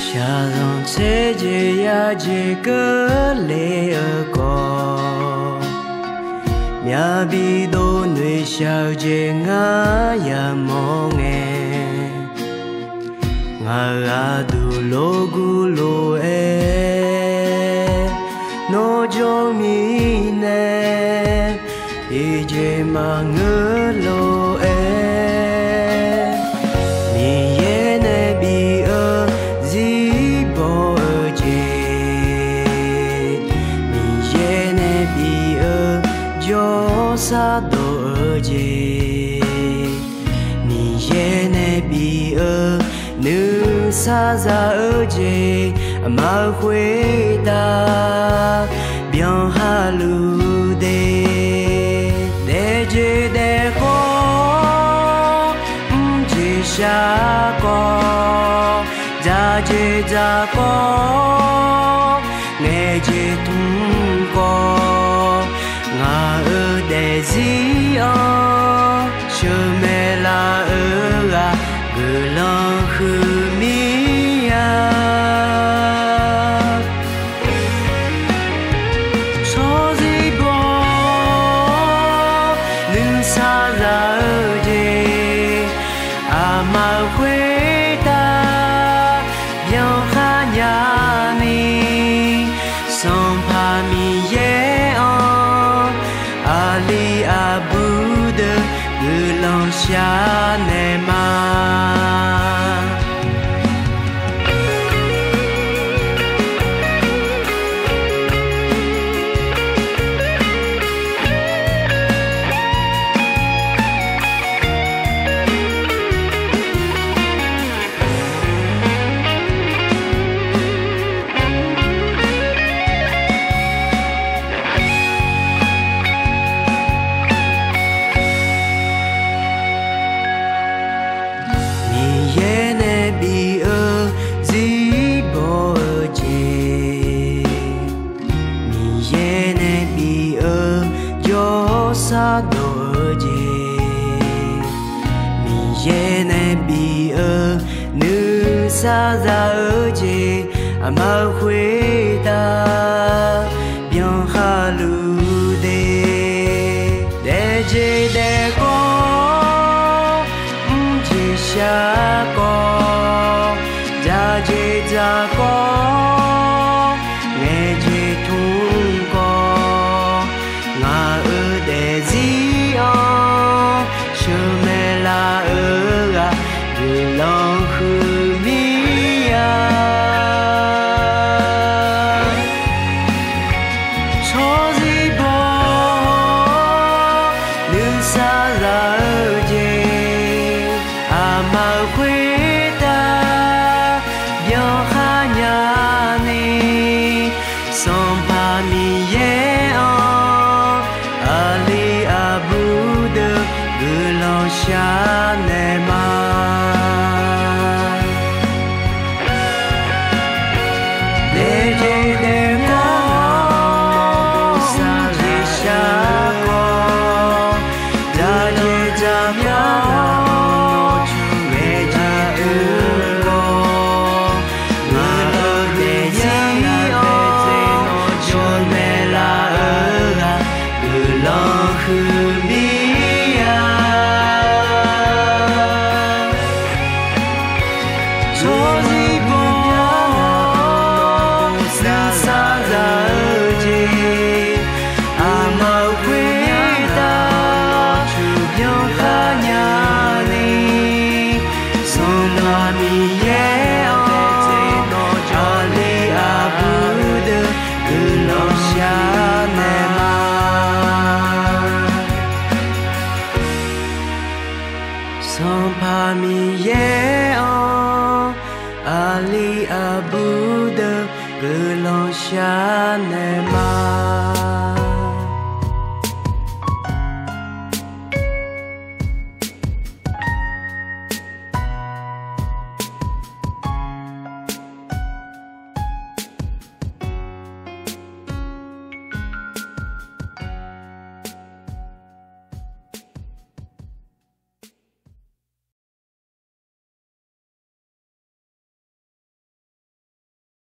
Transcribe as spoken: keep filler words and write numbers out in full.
Shaqzanq tser jeq yajeq keuvle-eu khawf, myavbi dov noeqshaq-eu jeq ngar yamawr ngae, ngaq-euq aqduq lorgur lof-aer nawr jawr mirnae, tiqjeq maqngeur lof-aer, Miqyaer nae bif-eu zirbaw-eu jeq, Miqyaer nae bif-eu jawrsar dawq-eu jeq, Miqyaer nae bif-eu nuisar za-eu jeq, aqma-eu khoertav byanha luf de. Daefjeq daefkawv, mrjeq shar kawv, dzaqjeq dzaq kawv, ngaeqjeq tmr kawv, ngaq-euq daefzir-anr sheuqmaeq laf-eu ghaq guiqlanq huiqmir-a. Tsawrzirbawr nuisar za-eu jeq, aqma-eu khoertav byankhar nyani, Sanqpaq Miqyaer-anr aqli aqbur deuq guiqlanq sharnaeq ma. Miqyaer nae bif-eu zirbaw-eu jeq, Miqyaer nae bif-eu jawrsar dawq-eu jeq, Miqyaer nae bif-eu nuisar za-eu jeq, aqma-eu khoertav byankhar luf de. Daefjeq daefkawv, mrjeq shar kawv, dzaqjeq dzaq kawv, ngaeqjeq tmr kawv, ngaq-euq daefzir-anr sheuqmaeq laf-eu ghaq guiqlanq huiqmir-a. Tsawrzirbawr nuisar za-eu jeq, aqma-eu khoertav byankhar nyani, Sanqpaq Miqyaer-anr aqli aqbur deuq guiqlanq sharnaeq ma. Daefjeq daefkawv, mrjeq shar kawv, dzaqjeq dzaq kawv, ngaeqjeq tmr kawv, ngaq-euq daefzir-anr sheuqmaeq laf-eu ghaq guiqlanq huiqmir-a. Tsawrzirbawr nuisar za-eu jeq, aqma-eu khoertav byankhar nyani, Sanqpaq Miqyaer-anr aqli aqbur deuq guiqlanq sharnaeq ma. Sanqpaq Miqyaer-anr aqli aqbur deuq guiqlanq shar naeq ma.